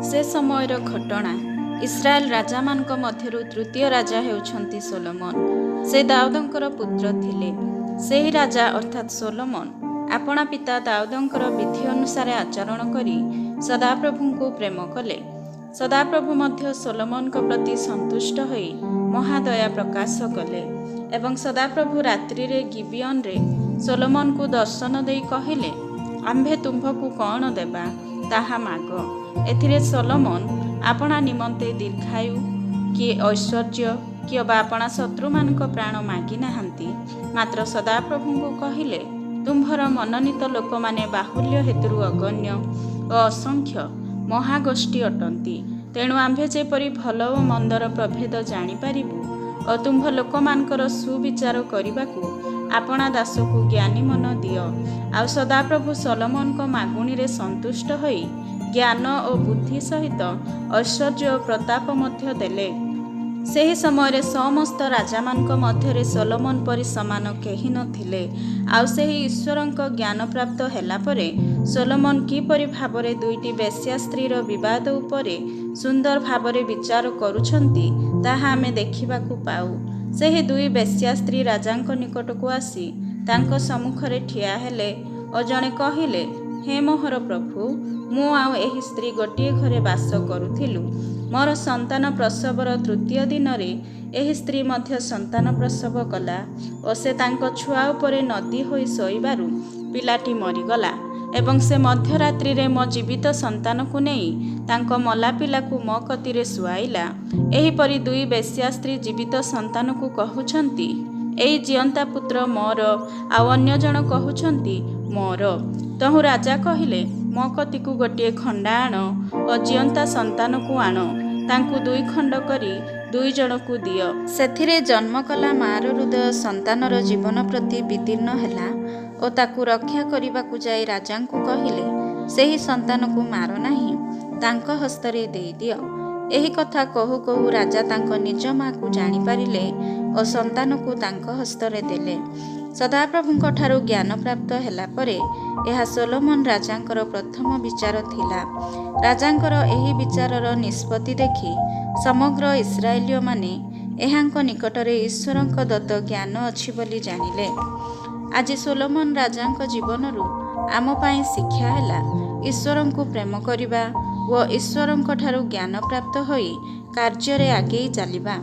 ସେ ସମୟର ଘଟଣା। ଇସ୍ରାଏଲ ରାଜାମାନଙ୍କ ମଧ୍ୟରୁ ତୃତୀୟ ରାଜା ହେଉଛନ୍ତି ଶଲୋମନ। ସେ ଦାଉଦଙ୍କର ପୁତ୍ର ଥିଲେ। ସେହି ରାଜା ଅର୍ଥାତ୍ ଶଲୋମନ ଆପଣା ପିତା ଦାଉଦଙ୍କର ବିଧି ଅନୁସାରେ ଆଚରଣ କରି ସଦାପ୍ରଭୁଙ୍କୁ ପ୍ରେମ କଲେ। ସଦାପ୍ରଭୁ ମଧ୍ୟ ଶଲୋମନଙ୍କ ପ୍ରତି ସନ୍ତୁଷ୍ଟ ହୋଇ ମହାଦୟା ପ୍ରକାଶ କଲେ। ଏବଂ ସଦାପ୍ରଭୁ ରାତ୍ରିରେ ଗିବିୟୋନରେ ଶଲୋମନଙ୍କୁ ଦର୍ଶନ ଦେଇ କହିଲେ, ଆମ୍ଭେ ତୁମ୍ଭକୁ କଅଣ ଦେବା, ତାହା ମାଗ। ଏଥିରେ ଶଲୋମନ ଆପଣା ନିମନ୍ତେ ଦୀର୍ଘାୟୁ କି ଐଶ୍ୱର୍ଯ୍ୟ କିଅବା ଆପଣା ଶତ୍ରୁମାନଙ୍କ ପ୍ରାଣ ମାଗି ନାହାନ୍ତି, ମାତ୍ର ସଦାପ୍ରଭୁଙ୍କୁ କହିଲେ, ତୁମ୍ଭର ମନୋନୀତ ଲୋକମାନେ ବାହୁଲ୍ୟ ହେତୁରୁ ଅଗଣ୍ୟ ଓ ଅସଂଖ୍ୟ ମହାଗୋଷ୍ଠୀ ଅଟନ୍ତି। ତେଣୁ ଆମ୍ଭେ ଯେପରି ଭଲ ଓ ମନ୍ଦର ପ୍ରଭେଦ ଜାଣିପାରିବୁ ଓ ତୁମ୍ଭ ଲୋକମାନଙ୍କର ସୁବିଚାର କରିବାକୁ ଆପଣା ଦାସକୁ ଜ୍ଞାନୀ ମନ ଦିଅ। ଆଉ ସଦାପ୍ରଭୁ ଶଲୋମନଙ୍କ ମାଗୁଣିରେ ସନ୍ତୁଷ୍ଟ ହୋଇ ଜ୍ଞାନ ଓ ବୁଦ୍ଧି ସହିତ ଐଶ୍ୱର୍ଯ୍ୟ ଓ ପ୍ରତାପ ମଧ୍ୟ ଦେଲେ। ସେହି ସମୟରେ ସମସ୍ତ ରାଜାମାନଙ୍କ ମଧ୍ୟରେ ଶଲୋମନ ପରି ସମାନ କେହି ନ ଥିଲେ। ଆଉ ସେହି ଈଶ୍ୱରଙ୍କ ଜ୍ଞାନପ୍ରାପ୍ତ ହେଲା ପରେ ଶଲୋମନ କିପରି ଭାବରେ ଦୁଇଟି ବେଶ୍ୟା ସ୍ତ୍ରୀର ବିବାଦ ଉପରେ ସୁନ୍ଦର ଭାବରେ ବିଚାର କରୁଛନ୍ତି, ତାହା ଆମେ ଦେଖିବାକୁ ପାଉ। ସେହି ଦୁଇ ବେଶ୍ୟା ସ୍ତ୍ରୀ ରାଜାଙ୍କ ନିକଟକୁ ଆସି ତାଙ୍କ ସମ୍ମୁଖରେ ଠିଆ ହେଲେ ଓ ଜଣେ କହିଲେ, ହେ ମୋହର ପ୍ରଭୁ, ମୁଁ ଆଉ ଏହି ସ୍ତ୍ରୀ ଗୋଟିଏ ଘରେ ବାସ କରୁଥିଲୁ। ମୋର ସନ୍ତାନ ପ୍ରସବର ତୃତୀୟ ଦିନରେ ଏହି ସ୍ତ୍ରୀ ମଧ୍ୟ ସନ୍ତାନ ପ୍ରସବ କଲା ଓ ସେ ତାଙ୍କ ଛୁଆ ଉପରେ ନଦି ହୋଇ ଶୋଇବାରୁ ପିଲାଟି ମରିଗଲା। ଏବଂ ସେ ମଧ୍ୟରାତ୍ରିରେ ମୋ ଜୀବିତ ସନ୍ତାନକୁ ନେଇ ତାଙ୍କ ମଲା ପିଲାକୁ ମୋ କତିରେ ଶୁଆଇଲା। ଏହିପରି ଦୁଇ ବେଶ୍ୟା ସ୍ତ୍ରୀ ଜୀବିତ ସନ୍ତାନକୁ କହୁଛନ୍ତି, ଏଇ ଜିଅନ୍ତା ପୁତ୍ର ମୋର, ଆଉ ଅନ୍ୟ ଜଣ କହୁଛନ୍ତି, ମୋର। ତହୁଁ ରାଜା କହିଲେ, ମୋ କତିକୁ ଗୋଟିଏ ଖଣ୍ଡା ଆଣ ଓ ଜିଅନ୍ତା ସନ୍ତାନକୁ ଆଣ, ତାଙ୍କୁ ଦୁଇ ଖଣ୍ଡ କରି ଦୁଇ ଜଣକୁ ଦିଅ। ସେଥିରେ ଜନ୍ମ କଲା ମାଆର ହୃଦୟ ସନ୍ତାନର ଜୀବନ ପ୍ରତି ବିଦୀର୍ଣ୍ଣ ହେଲା ଓ ତାକୁ ରକ୍ଷା କରିବାକୁ ଯାଇ ରାଜାଙ୍କୁ କହିଲେ, ସେହି ସନ୍ତାନକୁ ମାର ନାହିଁ, ତାଙ୍କ ହସ୍ତରେ ଦେଇଦିଅ। ଏହି କଥା କହୁ କହୁ ରାଜା ତାଙ୍କ ନିଜ ମାଆକୁ ଜାଣିପାରିଲେ ଓ ସନ୍ତାନକୁ ତାଙ୍କ ହସ୍ତରେ ଦେଲେ। ସଦାପ୍ରଭୁଙ୍କଠାରୁ ଜ୍ଞାନପ୍ରାପ୍ତ ହେଲା ପରେ ଏହା ଶଲୋମନ ରାଜାଙ୍କର ପ୍ରଥମ ବିଚାର ଥିଲା। ରାଜାଙ୍କର ଏହି ବିଚାରର ନିଷ୍ପତ୍ତି ଦେଖି ସମଗ୍ର ଇସ୍ରାଏଲୀୟମାନେ ଏହାଙ୍କ ନିକଟରେ ଈଶ୍ୱରଙ୍କ ଦତ୍ତ ଜ୍ଞାନ ଅଛି ବୋଲି ଜାଣିଲେ। ଆଜି ଶଲୋମନ ରାଜାଙ୍କ ଜୀବନରୁ ଆମ ପାଇଁ ଶିକ୍ଷା ହେଲା ଈଶ୍ୱରଙ୍କୁ ପ୍ରେମ କରିବା ଓ ଈଶ୍ୱରଙ୍କଠାରୁ ଜ୍ଞାନପ୍ରାପ୍ତ ହୋଇ କାର୍ଯ୍ୟରେ ଆଗେଇ ଚାଲିବା।